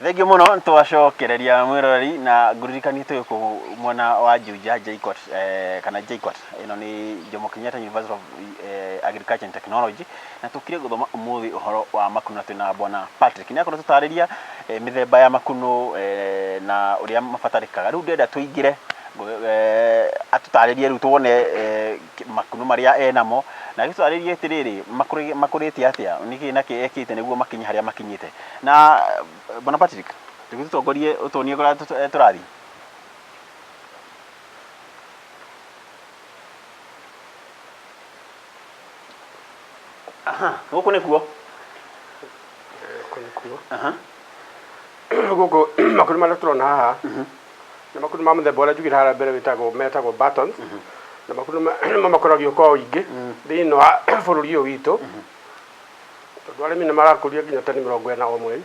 Thengiũ mũno twacokereria mwĩroreri na ngũririkanie twĩ kũ mwena wa Juja JKUAT, kana JKUAT ĩno nĩ Jomo Kenyatta University of Agriculture and Technology, na tũkire gũthoma ũmũthĩ ũhoro wa makunũ na twĩna bwana Patrick. Nĩ akorwo tũtarĩria mĩthemba ya makunũ na ũrĩa mabatarĩkaga. Rĩu ndĩrenda tũingĩre atũtarĩrie rĩu tuone makunũ marĩa enamo na agĩtũtarĩrie atĩrĩrĩ makũrĩte atĩa, nĩkĩ na kĩ ekĩte nĩguo makinye harĩa makinyĩte. Na bwana Patrick, tũgĩtũtongorie ũtuonie kũrĩa tũrathiĩ. Aha, gũkũ nĩkuo. Gũkũ nĩkuo. Gũkũ makunũ marĩa tũrona haha nĩ makunũ ma mũthemba ũrĩa njugire harĩa mbere wĩtagwo metagwo buttons, na makunũ nĩmo makũragio kwa ũingĩ thĩinĩ wa bũrũri ũyũ witũ, tondũ arĩmi nĩ marakũria nginya tani 40 o mweri,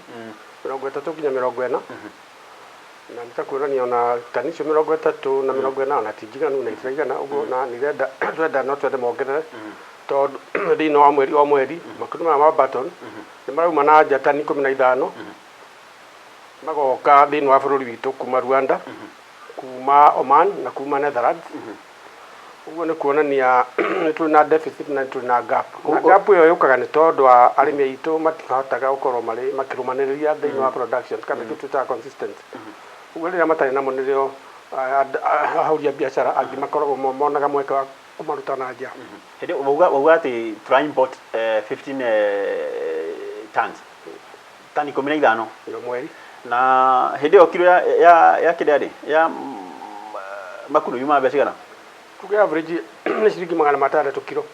30 nginya 40, na nĩ ta kuonania ona tani icio 30 na 40 ona ti njiganu na itiraigana ũguo, na nĩ irenda twenda no twende mongerere, tondũ thĩinĩ wa mweri o mweri makunũ maya ma button nĩ marauma na nja tani 15 magoka thĩinĩ wa bũrũri witũ kuma Rwanda, kuma Oman na kuma Netherlands. Ũguo nĩ kuonania nĩ tũrĩ na deficit na nĩ tũrĩ na gap. Na gap ĩyo yũkaga nĩ tondũ wa arĩmi aitũ matihotaga gũkorwo marĩ makĩrũmanĩrĩria thĩinĩ wa production kana kĩndũ twĩtaga consistency. Ũguo rĩrĩa matarĩ namo nĩrĩo ahũri a biacara angĩ makoragwo monaga mweke wa kũmaruta na nja. Hĩndĩ wauga atĩ tũra import 15 tons, tani 15 o mweri. Na hĩndĩ ĩyo kiro ya kĩrĩa rĩ ya makunũ yumaga mbeca cigana? Tuge average nĩ ciringi 600 kiro.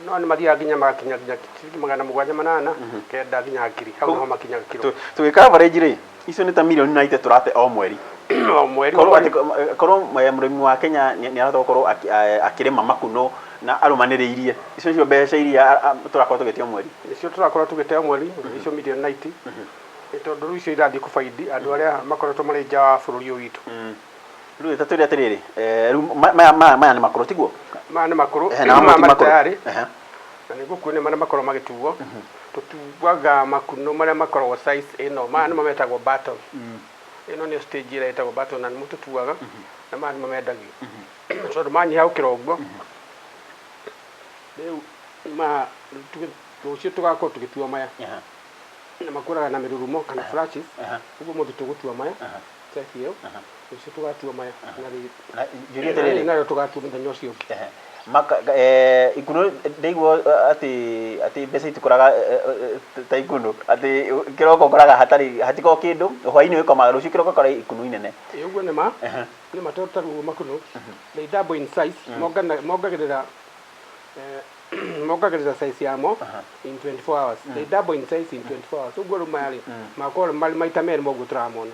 No nĩ mathiaga nginya magakinya nginya ciringi 700, 800, 900 nginya 1000, hau nĩho makinyaga kiro. Tũgĩka average rĩ, icio nĩ ta mirioni 90 tũrate o mweri. O mweri. Korwo atĩ korwo mũrĩmi wa Kenya nĩ arahota gũkorwo akĩrĩma makunũ na arũmanĩrĩirie, icio nĩcio mbeca iria tũrakorwo tũgĩte o mweri. Nĩcio tũrakorwo tũgĩte o mweri, icio mirioni 90. Nĩ tondũ rĩu icio irathiĩ kũbaidi andũ arĩa makoretwo marĩ nja wa bũrũri ũyũ witũ. Rĩu ta twĩre atĩrĩrĩ, rĩu maya nĩ makũrũ tiguo? Maya nĩ makũrũ, Namo maya ti marĩ makũrũ. tayarĩ. Na nĩ ngũkuonia marĩa makoragwo magĩtuo. Tũtuaga makunũ marĩa makoragwo size ĩno, maya nĩmo metagwo button. Ĩno nĩyo stage ĩrĩa ĩtagwo button na nĩmo tũtuaga, na maya nĩmo mendagio. Tondũ manyiha gũkĩra ũguo, rĩu maya rũciũ tũgakorwo tũgĩtua maya. Na makũraga na mĩrurumo kana flashes, ũguo ũmũthĩ tũgũtua maya, size ĩyo, rũciũ tũgatua maya, na Na njũrie atĩrĩrĩ. Narĩo tũgatua mũthenya ũcio ũngĩ. Ehe. Maka, ikunũ ndaigua atĩ mbeca itikũraga ta ikunũ, atĩ kĩroko ũkoraga hatarĩ hatikoragwo kĩndũ, hwainĩ wĩkomaga, rũciũ kĩroko ũkora ikunũ inene. Ĩ ũguo nĩ ma, nĩ ma tondũ ta rĩu makunũ, they double in size, mongagĩrĩra mongagĩrĩra size yamo in 24 hours. They double in size in 24 hours. Ũguo rĩu maya rĩ, makorwo marĩ maita merĩ ma ũguo tũramona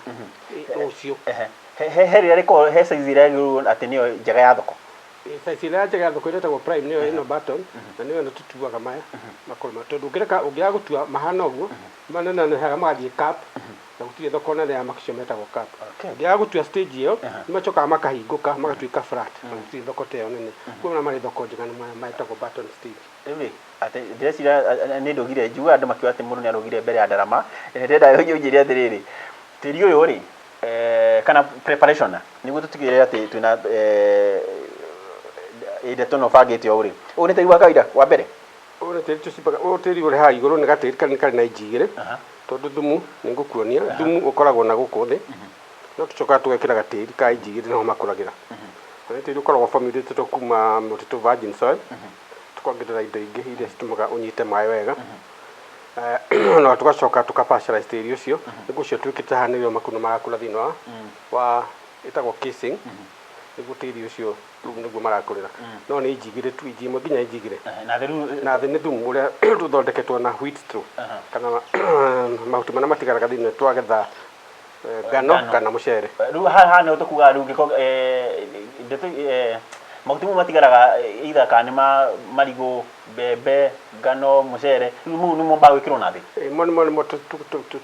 rũciũ. Ehe. He rĩrĩa rĩkoragwo he size ĩrĩa yagĩrĩirwo atĩ nĩyo njega ya thoko. Size ĩrĩa njega ya thoko ĩrĩa ĩtagwo prime nĩyo ĩno button, na nĩyo ĩno tũtuaga maya makorwo tondũ ũngĩreka ũngĩaga gũtua mahana ũguo manenehaga magathiĩ cup, na gũtirĩ thoko nene ya macio metagwo cup. Ũngĩaga gũtua stage ĩyo nĩ macokaga makahingũka magatuĩka flat, na gũtirĩ thoko ta ĩyo nene. Koguo marĩa marĩ thoko njega nĩ maya metagwo button stage. Rĩu rĩ, atĩ ndĩreciria nĩ ndũgire, njiguaga andũ makiuga atĩ mũndũ nĩ arũgire mbere ya ndarama. Ndĩrenda ũnjĩre atĩrĩrĩ, tĩri ũyũ rĩ, kana preparation nĩguo tũtigĩrĩre atĩ twĩna ndeto ĩno bangĩte ũũ rĩ, ũyũ nĩ tĩri wa kawaida wa mbere? Ũyũ nĩ tĩri tũcimbaga, ũyũ tĩri ũrĩ haha igũrũ nĩ gatĩri karĩ karĩ na inji igĩrĩ, tondũ thumu nĩ ngũkuonia, thumu ũkoragwo na gũkũ thĩ, no tũcokaga tũgekĩra gatĩri ka inji igĩrĩ nĩho makũragĩra. Na nĩ tĩri ũkoragwo formulated kuma mũtitũ virgin soil, tũkongerera indo ingĩ iria citũmaga ũnyite maĩ wega. Na tũgacoka tũka pasteurize tĩri ũcio, nĩguo ũcio twĩkĩte haha nĩguo makunũ marakũra thĩinĩ wa ĩtagwo casing, nĩguo tĩri ũcio rĩu nĩguo marakũrĩra. No nĩ inji igĩrĩ tu, inji ĩmwe nginya inji igĩrĩ. Na thĩ rĩu Na thĩ nĩ thumu ũrĩa tũthondeketwo na wheat straw kana mahuti marĩa matigaraga thĩinĩ twagetha ngano Ngano. kana mũcere. Rĩu haha nĩho tũkugaga rĩu gĩko ndeto mahuti mau matigaraga either kana nĩ ma marigũ, mbembe, ngano, mũcere, rĩu mau nĩmo magwĩkĩrwo na thĩ. Mo nĩmo nĩmo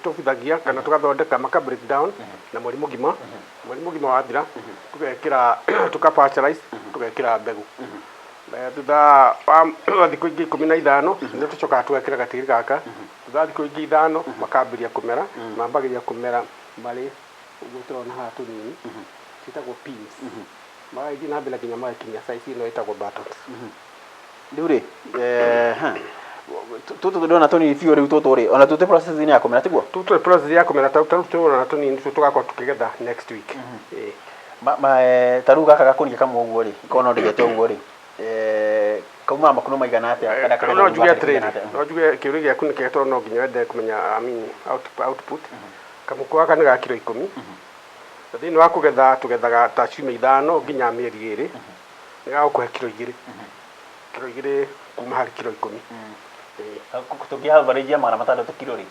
tũbithagia kana tũgathondeka maka break down na mweri mũgima, mweri mũgima wathira tũgekĩra tũka pasteurize tũgekĩra mbegũ. Thutha wa thikũ ingĩ 15 nĩ tũcokaga tũgekĩra gatĩri gaka. Thutha wa thikũ ingĩ 5 makambĩrĩria kũmera, mambagĩrĩria kũmera marĩ ũguo tũrona haha tũnini, ciĩtagwo pins. Magagĩthiĩ na mbere nginya magakinya size ĩno ĩtagwo buttons. Rĩu rĩ, tũtũ ndĩrona tũnini biũ rĩu tũtũ rĩ, ona tũtĩ process-inĩ ya kũmera tiguo? Tũtũ process ya kũmera ta rĩu tũrona tũnini tũtũ tũgakorwo tũkĩgetha next week. Ĩĩ. Ta rĩu gaka gakũnia kamwe ũguo rĩ, korwo no ndĩgete ũguo rĩ, kaumaga makuno maigana atĩa kana kagetha No njuge atĩrĩrĩ, no njuge kĩũria gĩaku nĩ kĩega tondũ no nginya wende kũmenya, I mean, output. Kamũhuko gaka nĩ ga kiro 10. Na thĩinĩ wa kũgetha tũgethaga ta ciumia 5 nginya mĩeri 2. Nĩ gagũkũhe kiro 2. Kiro 2 kuma harĩ kiro 10. Ĩĩ. Tũngĩ average 600 kiro rĩ?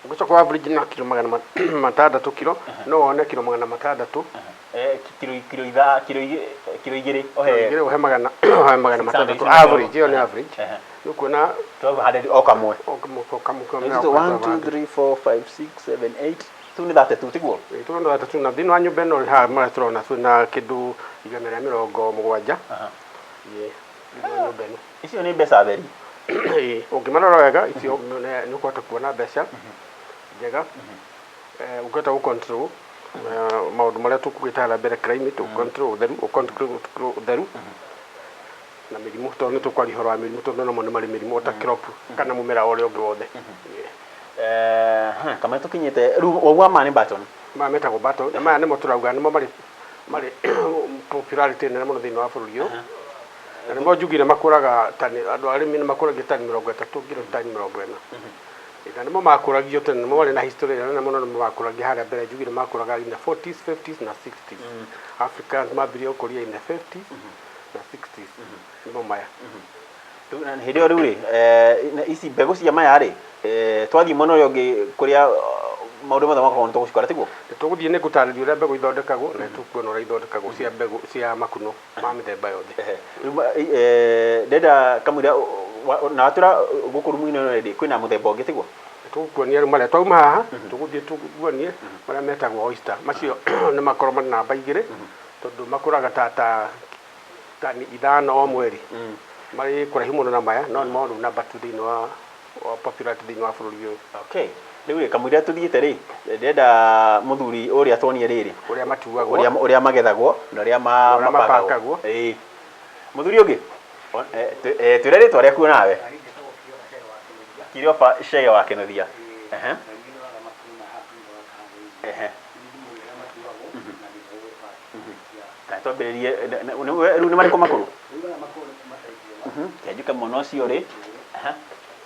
Ũngĩcoka ũ average na kiro 600 kiro, no wone kiro 600. Kiro kiro itha kiro kiro 2 ohe kiro 2 ũhe magana ũhe 600 average, ĩyo nĩ average. Nĩ ũkuona 1200 o kamwe. O kamwe o kamwe. 1 2 3 4 5 6 7 8 tu nĩ 32 tiguo? Ĩĩ, tũrona 32 na thĩinĩ wa nyũmba ĩno haha marĩa tũrona twĩna kĩndũ 170. Ĩĩ, thĩinĩ wa nyũmba ĩno. Icio nĩ mbeca theri. Ĩĩ, ũngĩmarora wega icio nĩ ũkũhota kuona mbeca njega. Ũngĩhota gũ control maũndũ marĩa tũkugĩte harĩa mbere, climate, ũ control ũtheru, ũ control ũtheru na mĩrimũ, tondũ nĩ tũkwaria ũhoro wa mĩrimũ tondũ namo nĩ marĩ mĩrimũ o ta crop kana mũmera ũrĩa ũngĩ wothe. Kamwe tũkinyĩte rĩu wauga maya nĩ button. Maya metagwo button na maya nĩmo tũrauga nĩmo marĩ marĩ popularity nene mũno thĩinĩ wa bũrũri ũyũ. Na nĩmo njugire makũraga tani, andũ arĩmi nĩ makũragia tani 30 nginya tani 40. Na nĩmo makũragio tene, nĩmo marĩ na history ĩrĩa nene mũno, nĩmo makũragio harĩa mbere njugire makũraga in the 40s, 50s na 60s. Africans mambirie gũkũria in the 50s na 60s. Nĩmo maya. Hĩndĩ ĩyo rĩu rĩ, ici mbegũ cia maya rĩ, twathiĩ mwena ũrĩa ũngĩ kũrĩa maũndũ mothe makoragwo nĩ tũgũcikora tiguo? Tũgũthiĩ nĩ ngũtarĩria ũrĩa mbegũ ithondekagwo na nĩtũkuona ũrĩa ithondekagwo cia mbegũ cia makuno ma mĩthemba yothe. Rĩu ndĩrenda kamũira na watwĩra gũkũ rumu-inĩ ĩno rĩ, kwĩna mũthemba ũngĩ tiguo? Tũgũkuonia rĩu marĩa twauma haha, tũgũthiĩ tũkuonie marĩa metagwo oyster. Macio nĩ makoragwo marĩ namba 2 tondũ makũraga ta tani 5 o mweri. Marĩ kũraihu mũno na maya, no nĩmo rĩu namba 2 thĩinĩ wa popularity thĩinĩ wa bũrũri ũyũ. Okay. Rĩu rĩ, kamũira tũthiĩte rĩ, ndĩrenda mũthuri ũrĩa tuonie rĩrĩ. Ũrĩa matuagwo. Ũrĩa magethagwo na ũrĩa mapakagwo. Ĩĩ. Mũthuri ũngĩ, twĩre rĩtwa rĩaku nawe. Kirioba Chege wa Kĩnuthia. Kana twambĩrĩrie rĩu nĩ marĩkũ makũrũ? Kenjuke mwena ũcio rĩ.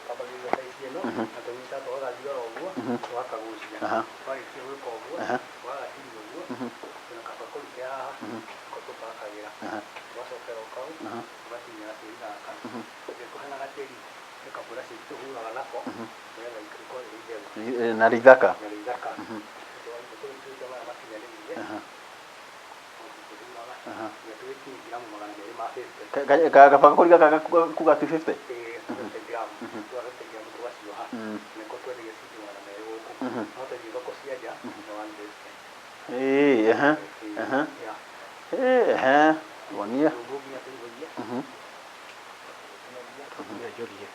Twambagĩrĩria size ĩno na tũnyita tũgagathiora ũguo tũgakagucia. Warĩkia gwĩka ũguo ũgagatinia ũguo twĩna kabakũri ke haha nĩko tũpakagĩra. Tũgacokera o kau ũgatinia gatĩri gaka. Ũngĩkũhe na gatĩri nĩ kaburaci tũhuraga nako nĩgetha rĩkorwo rĩrĩ itheru. Na rĩthaka. Na rĩthaka. Tũtuĩte maya makinyanĩire tũhuraga nginya tũgĩkinye ngiramu 250. Kabakũri gaka kuga 250? Ĩĩ, 250 gram. 250 gram tũgacioha. Nĩko twendagia ciringi 200 gũkũ. No twendia thoko cia nja nĩ 150. Ĩĩ, ehe, ehe. Ĩĩ, ehe. Wonia. Ũguo nginya tũihũrie. Njarie.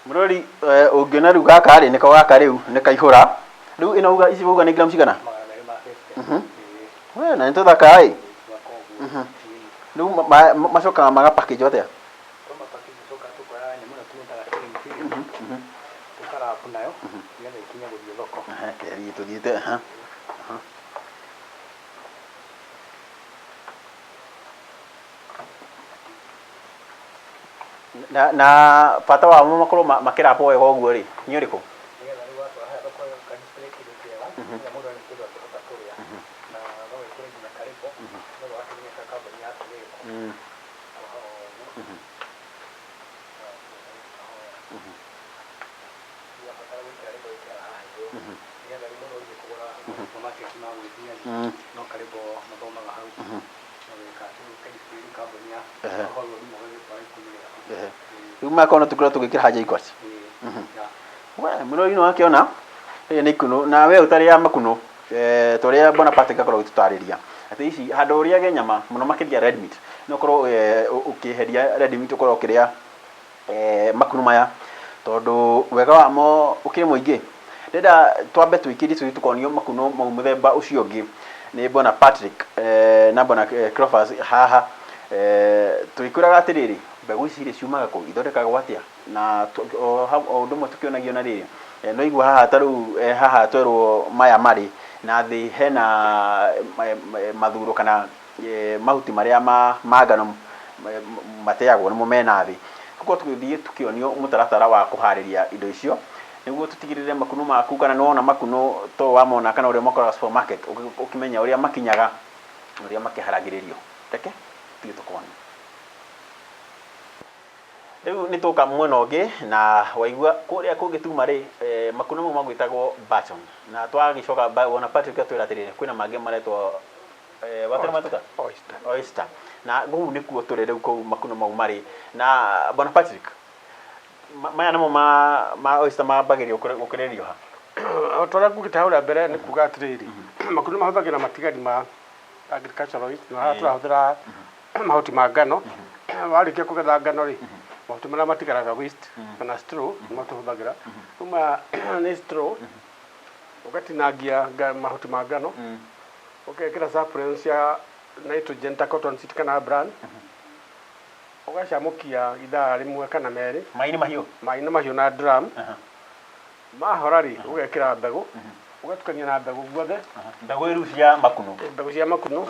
Mũrori ũngĩona rĩu gaka rĩ nĩko gaka rĩu nĩ kaihũra rĩu ĩno uga ici uga nĩ gramu cigana? 250. We na nĩ tũthaka ĩ. Rĩu macokaga maga package atĩa? Tũmapackage tũkoya nyamũ ĩno tũmĩtaga cling film tũkarabu nayo nĩgetha ikinye gũthiĩ thoko. Keri tũthiĩte. Na bata wamo makorwo makĩrapwo wega ũguo rĩ nĩ ũrĩkũ? Nĩgetha rĩu watwara harĩa thoko ũka display kĩndũ kĩega nĩgetha mũndũ one kĩndũ angĩhota kũrĩa na no wĩkĩre nginya karĩbo nĩgetha ũgakĩmenyeka kambuni yaku ĩrĩkũ. Wabatara gwĩkĩra label wĩkĩraga haha igũrũ, nĩgetha rĩu mũndũ ũthiĩ kũgũra supermarket ma gwĩtia rĩ, no karĩmbo mathomaga hau. Ũgeka rĩu ũkadisplay rĩu kambuni yaku, ũkahũrwo thimũ ũgagĩtwara ikunũ rĩaku. Rĩu makorwo no tũkorwo tũgĩkĩra haha JKUAT. Ĩĩ, yeah. We mũrori nĩ wakĩona rĩrĩ nĩ ikunũ na we ũtarĩa makunũ, ta ũrĩa Bwana Patrick akoragwo agĩtũtarĩria atĩ ici handũ ũrĩage nyama mũno makĩria red meat, no ũkorwo ũkĩeheria red meat ũkorwo ũkĩrĩa makunũ maya tondũ wega wamo ũkĩrĩ mũingĩ. Ndĩrenda twambe tũikĩrie tũthiĩ tũkonio makunũ mau mũthemba ũcio ũngĩ nĩ Bwana Patrick na Bwana Cleophas haha, tũgĩkwĩraga atĩrĩrĩ, mbegũ ici rĩ ciumaga kũ, ithondekagwo atĩa? Na o ũndũ ũmwe tũkĩonagio na rĩrĩ, no igua haha ta rĩu haha twerwo maya marĩ na thĩ hena mathuro kana mahuti marĩa ma ngano mateagwo nĩmo mena thĩ. Tũkorwo tũgĩthiĩ tũkĩonio mũtaratara wa kũharĩria indo icio nĩguo tũtigĩrĩre makunũ maku kana nĩ wona makunũ to wamona kana ũrĩa ũmakoraga supermarket ũkĩmenya ũrĩa makinyaga na ũrĩa makĩharagĩrĩrio. Reke tũthiĩ tũkone. Rĩu nĩ twoka mwena ũngĩ na waigua kũrĩa kũngĩ tuma rĩ, makunũ mau magwĩtagwo button. Na twagĩcoka wona Patrick atwĩra atĩrĩrĩ, kwĩna mangĩ maretwo watwĩra metwo Oyster. Oyster. Na kũu nĩkuo tũrĩ rĩu kũu makunũ mau marĩ. Na bwana Patrick, maya nĩmo ma oyster mambagĩrĩrio gũkĩrĩrio ha? O ta ũrĩa ngugĩte hau mbere nĩ kuga atĩrĩrĩ, makunũ mahũthagĩra matigari ma agricultural waste, na haha tũrahũthĩra mahuti ma ngano. Warĩkia kũgetha ngano rĩ, mahuti marĩa matigaraga, waste kana straw, nĩmo tũhũthagĩra. Rĩu maya nĩ straw, ũgatinangia mahuti ma ngano, ũgekĩra supplements cia nitrogen ta cotton seed kana bran, ũgacamũkia ithaa rĩmwe kana merĩ. Maĩ nĩ mahiũ? Maĩ nĩ mahiũ na drum. Mahora rĩ, ũgekĩra mbegũ, ũgatukania na mbegũ guothe. Mbegũ rĩu cia makunũ? Mbegũ cia makunũ,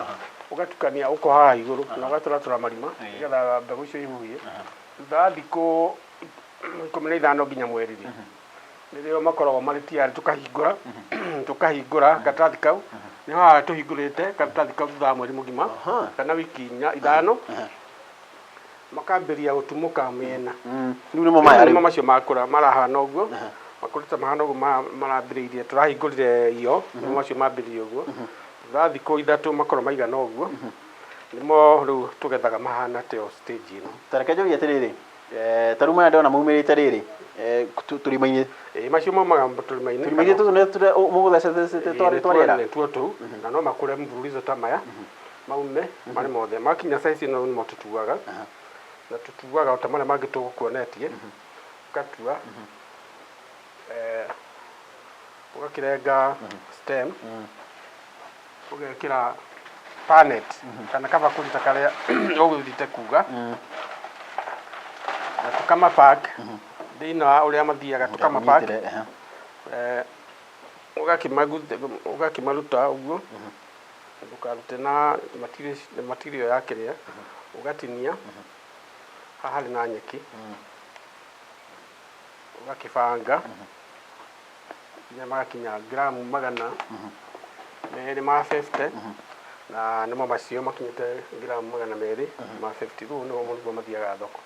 ũgatukania ũkoha haha igũrũ na ũgatũratũra marima nĩgetha mbegũ icio ihuhie. Thutha wa thikũ 15 nginya mweri rĩ, nĩrĩo makoragwo marĩ tayari. Tũkahingũra karatathi kau, nĩho haha tũhingũrĩte karatathi kau thutha wa mweri mũgima kana wiki inya ithano, makambĩrĩria gũtumũka mĩena. Rĩu nĩmo maya nĩmo rĩu? Macio makũra marahana ũguo, makũrĩte mahana ũguo marambĩrĩirie, tũrahingũrire iyo, nĩmo macio mambĩrĩirie ũguo. Thutha wa thikũ 3 makorwo maigana ũguo, nĩmo rĩu tũgethaga mahana teo stage ĩno. Ta reke njũrie atĩrĩrĩ, ta rĩu maya ndĩrona maumĩrĩte rĩrĩ tũrima-inĩ. Ĩĩ, macio maumaga tũrima-inĩ. Tũrima-inĩ tũtũ nĩ tũrĩa mũgũthecete twa rĩera? Nĩtuo tũu, na no makũre mfululizo ta maya, maume marĩ mothe makinya size ĩno nĩmo tũtuaga, na tũtuaga o ta marĩa mangĩ tũgũkuonetie. Ũgatua, ũgakĩrenga stem, ũgekĩra panet kana kabakũri ta karĩa ũgũthiĩte kuga, na tũkamapack thĩinĩ wa ũrĩa mathiaga tũkamapack. Nyitĩre, ehe. Ũgakĩmaruta ũguo, ndũkarute na material ya kĩrĩa, ũgatinia haha harĩ na nyeki, ũgakĩbanga nginya magakinya gramu 250, na nĩmo macio makinyĩte gramu 250. Rĩu nĩguo mathiaga thoko,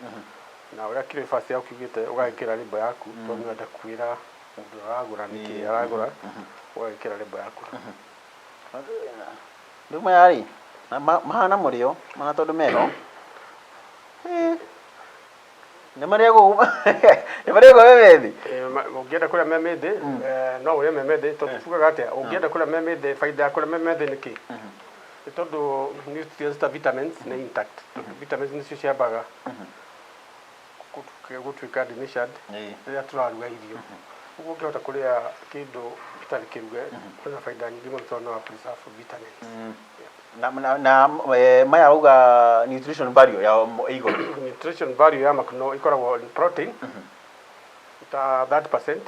na ũrĩa Cleophas akiugĩte, ũgagĩkĩra label yaku, tondũ nĩwenda kwĩra mũndũ ũrĩa aragũra nĩkĩ aragũra, ũgagĩkĩra label yaku. Rĩu maya rĩ, na mahana mũrĩo mana tondũ meho. Nĩ marĩagwo me methĩ? Ũngĩenda kũrĩa me mĩthĩ, no ũrĩe me mĩthĩ, tondũ tugaga atĩa, ũngĩenda kũrĩa me mĩthĩ, baida ya kũrĩa me methĩ nĩ kĩ? Nĩ tondũ nutrients ta vitamins nĩ intact, tondũ vitamins nĩcio ciambaga gũtuĩka denatured rĩrĩa tũraruga irio. Ũguo ũngĩhota kũrĩa kĩndũ gĩtarĩ kĩruge, kwĩna baida nyingĩ mũno tondũ no preserve vitamins. Na maya wauga nutrition value ya ĩ igũrũ? Nutrition value ya makunũ ĩkoragwo protein ta 30%,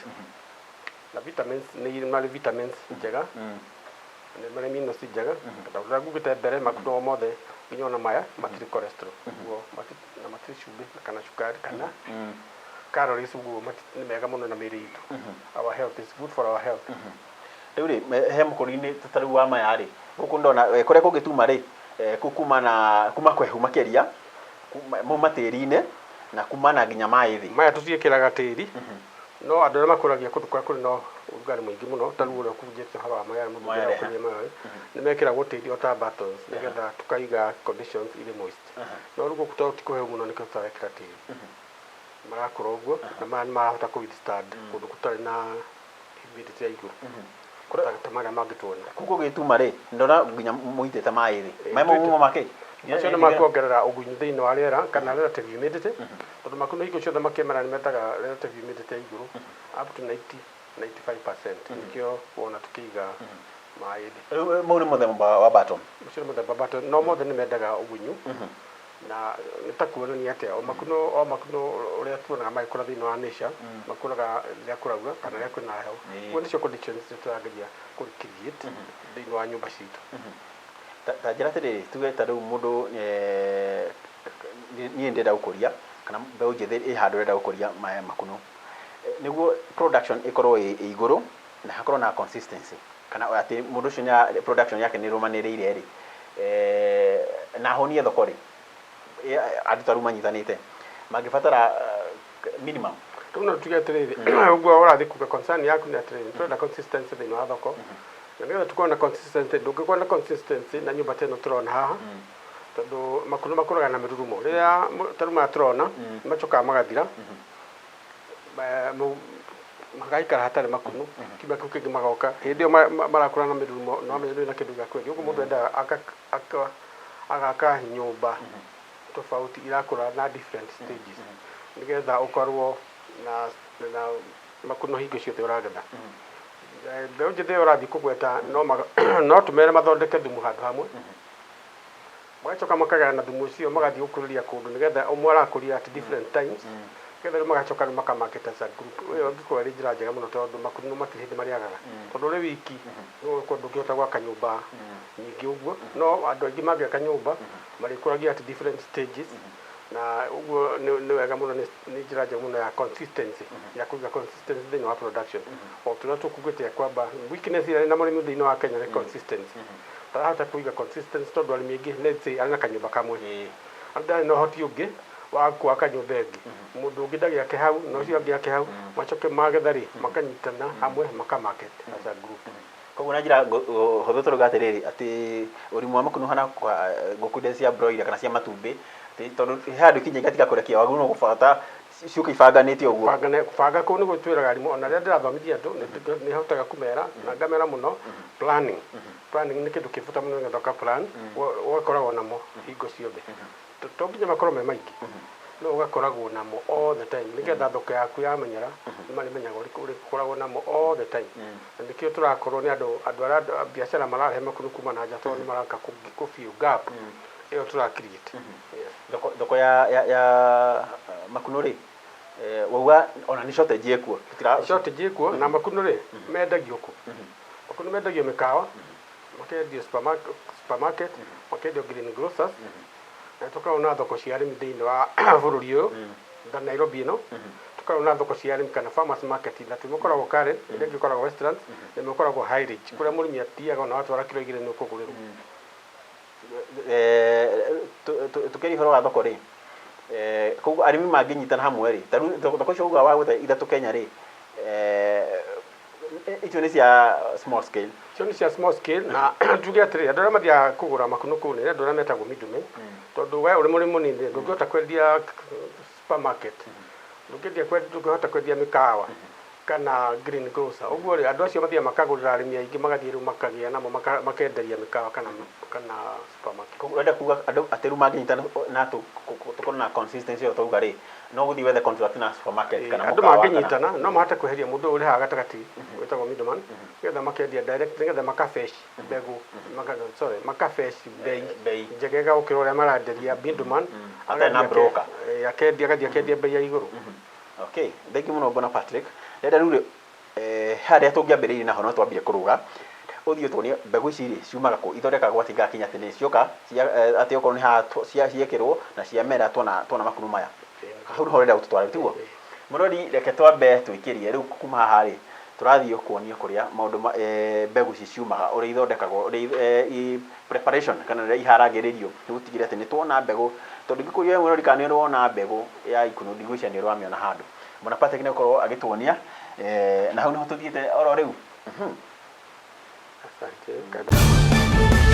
na vitamins nĩ marĩ vitamins njega, nĩ marĩ minerals njega. Ta ũrĩa ngugĩte mbere, makunũ mothe nginya ona maya matirĩ cholesterol, ũguo na matirĩ cumbĩ kana cukari kana calories, ũguo nĩ mega mũno na mĩĩrĩ itũ. Our health is good for our health. Rĩu rĩ, he mũkũri-inĩ ta rĩu wa maya rĩ, gũkũ ndona kũrĩa kũngĩ tuma rĩ, kũu kuma na kuma kwehu makĩria, mauma tĩri-inĩ. Na kuma na nginya maĩ thĩ. Maya tũciĩkĩraga tĩri, no andũ arĩa makũragia kũndũ kũrĩa kũrĩ na ũrugarĩ mũingĩ mũno, ta rĩu ũrĩa ũkũhunjĩtie ũhoro wa Moyale, mũndũ Moyale, ũrĩa ũkũrĩria Moyale, nĩ mekĩragwo tĩri o ta buttons nĩgetha tũkaiga conditions irĩ moist. No rĩu gũkũ tondũ ti kũhehu mũno nĩkĩo tũtarekĩra tĩri. Marakũra ũguo na maya nĩ marahota kũ withstand kũndũ gũtarĩ na humidity ya igũrũ ta marĩa mangĩ tuona. Kũu gũgĩtuma rĩ, ndona nginya mũitĩte maĩ thĩ. Ĩĩ, Maĩ mau mauma makĩ? Macio nĩ makuongerera ũgunyu thĩinĩ wa rĩera kana relative humidity, tondũ makunũ hingo ciothe makĩmera nĩ mendaga relative humidity ya igũrũ up to 90 95%, nĩkĩo wona tũkĩiga maĩ thĩ. Rĩu mau nĩ mũthemba wa button. Ũcio nĩ mũthemba button, no mothe nĩ mendaga ũgunyu, na nĩ ta kuonania atĩa o makunũ ũrĩa tuonaga magĩkũra thĩinĩ wa nature, makũraga rĩrĩa kũraura kana rĩrĩa kwĩna heho. Ũguo nĩcio conditions iria tũrageria kũ recreate thĩinĩ wa nyũmba citũ. Ta njĩra atĩrĩrĩ, tuge ta rĩu mũndũ, niĩ ndĩrenda gũkũria kana mbeũ njĩthĩ ĩ handũ ĩrenda gũkũria maya makunũ, nĩguo production ĩkorwo ĩ igũrũ na hakorwo na consistency, kana atĩ mũndũ ũcio production yake nĩ ĩrũmanĩrĩire rĩ, na ahonie thoko rĩ, andũ ta rĩu manyitanĩte mangĩbatara minimum? Rĩu no tuge atĩrĩrĩ, ũguo ũrathiĩ kuga concern yaku nĩ atĩrĩrĩ, tũrenda consistency thĩinĩ wa thoko, na nĩgetha tũkorwo na consistency, ndũngĩkorwo na consistency na nyũmba ta ĩno tũrona haha, tondũ makunũ makũraga na mĩrurumo. Rĩrĩa ta rĩu maya tũrona nĩ macokaga magathira, magaikara hatarĩ makunũ, kiumia kĩu kĩngĩ magoka. Hĩndĩ ĩyo marakũra na mĩrurumo, no wamenya ndũrĩ na kĩndũ gĩa kwendia. Ũguo mũndũ endaga agaka nyũmba tofauti irakũra na different stages, nĩgetha ũkorwo na makunũ hingo ciothe ũragetha. Mbeũ njĩthĩ ĩyo ũrathiĩ kũgweta, no tũmere mathondeke thumu handũ hamwe, magacoka makagayana thumu ũcio, magathiĩ gũkũrĩria kũndũ, nĩgetha ũmwe arakũria at different times, nĩgetha rĩu magacoka rĩu makamarket as a group. Ĩyo ĩngĩkorwo ĩrĩ njĩra njega mũno, tondũ makunũ matirĩ hĩndĩ marĩagaga, tondũ ũrĩ wiki no ũkorwo ndũngĩhota gwaka nyũmba nyingĩ ũguo, no andũ aingĩ mangĩaka nyũmba marĩkũragia at different stages, na ũguo nĩ wega mũno, nĩ njĩra njega mũno ya consistency, ya kũiga consistency thĩinĩ wa production. O tũrĩa tũkugĩte kwamba weakness ĩrĩa ĩna mũrĩmi thĩinĩ wa Kenya nĩ consistency, ndarahota kũiga consistency, tondũ arĩmi aingĩ, let's say arĩ na kanyũmba kamwe, ndarĩ na ũhoti ũngĩ wa gwaka nyũmba ĩngĩ, mũndũ ũngĩ ndagĩake hau na ũcio angĩ ake hau, macoke magetha rĩ, makanyitana hamwe maka market as a group. Koguo na njĩra hũthũ tũrauga atĩrĩrĩ, atĩ ũrĩmi wa makunũ ũhana ngũkũ iria cia broiler kana cia matumbĩ, atĩ tondũ he handũ ikinya igatiga kũrekia, wagĩrĩirwo gũbata ciũke ibanganĩte ũguo. Kũbanga kũu nĩguo twĩraga arimũ, ona rĩrĩa ndĩrathomithia andũ nĩ hotaga kũmera na ngamera mũno planning. Planning nĩ kĩndũ kĩ bata mũno, nĩgetha ũka plan ũgakoragwo namo hingo ciothe. To nginya makorwo me maingĩ, no ũgakoragwo namo all the time, nĩgetha thoko yaku yamenyera nĩ marĩmenyaga ũrĩkoragwo namo all the time. Na nĩkĩo tũrakorwo nĩ andũ arĩa a biacara mararehe makunũ kuma na nja, tondũ nĩ maraka kũ fill gap ĩyo tũra create. Yes. Thoko ya makunũ rĩ, wauga ona nĩ shortage ĩkuo? Shortage ĩkuo, na makunũ rĩ, mendagio kũ? Makunũ mendagio mĩkawa, makendio supermarket, makendio green grocers, na tũkoragwo na thoko cia arĩmi thĩinĩ wa bũrũri ũyũ, ta Nairobi ĩno tũkoragwo na thoko cia arĩmi kana farmers market ithatũ. Ĩmwe ĩkoragwo Karen, ĩrĩa ĩngĩ ĩkoragwo Westlands, na ĩmwe ĩkoragwo High Ridge, kũrĩa mũrĩmi atiaga ona watwara kiro 2 nĩ ũkũgũrĩrwo. Tũkĩaria ũhoro wa thoko rĩ, koguo arĩmi mangĩnyitana hamwe rĩ, ta rĩu thoko icio uga wa gwĩta ithatũ Kenya rĩ, icio nĩ cia small scale? Icio nĩ cia small scale, na tuge atĩrĩ, andũ arĩa mathiaga kũgũra makunũ kũu nĩ andũ arĩa metagwo middlemen, tondũ we ũrĩ mũrĩmi mũnini ndũngĩhota kwendia supermarket, ndũngĩhota kwendia mĩkawa kana green grocer. Ũguo rĩ, andũ acio mathiaga makagũrĩra arĩmi aingĩ, magathiĩ rĩu makagĩa namo makenderia mĩkawa kana supermarket. Koguo ũrenda kuga andũ atĩ rĩu mangĩnyitana na tũkorwo na consistency ĩyo twauga rĩ, no gũthiĩ wethe contract na supermarket kana Andũ mũkawa? Mangĩnyitana no mahote kweheria mũndũ ũyũ ũrĩhaga gatagatĩ wĩtagwo middleman, nĩgetha makendia direct, nĩgetha makafetch mbegũ maka, sorry, makafetch bei bei njegega gũkĩra ũrĩa marenderia middleman. Hatarĩ na Agathiĩ broker. Akendia, agathiĩ akendia bei ya igũrũ. Okay, thank you mũno, bwana Patrick. Ndĩrenda rĩu rĩ, harĩa tũngĩambĩrĩirie naho no twambie kũrũga ũthiĩ ũtuonie mbegũ ici rĩ ciumaga kũ, ithondekagwo atĩ igakinya atĩ nĩ cioka atĩ okorwo nĩ haha ciekĩrwo na ciamera, tuona makunũ maya. Hau nĩho ũrenda gũtũtwara, tiguo? Mũrori, reke twambe twĩkĩrie rĩu kuma haha rĩ. Tũrathiĩ kuonio kũrĩa maũndũ ma mbegũ ici ciumaga, ũrĩa ithondekagwo, ũrĩa preparation kana ũrĩa iharagĩrĩrio nĩ gũtigĩrĩra atĩ nĩ tuona mbegũ. Tondũ ingĩkũria we mwĩrori kana nĩ ũrĩ wona mbegũ ya ikunũ, ndigwĩciria nĩ ũrĩ wamĩona handũ. Bwana Patrick nĩ egũkorwo agĩtuonia na hau nĩho tũthiĩte oro rĩu. Asante. Karibu.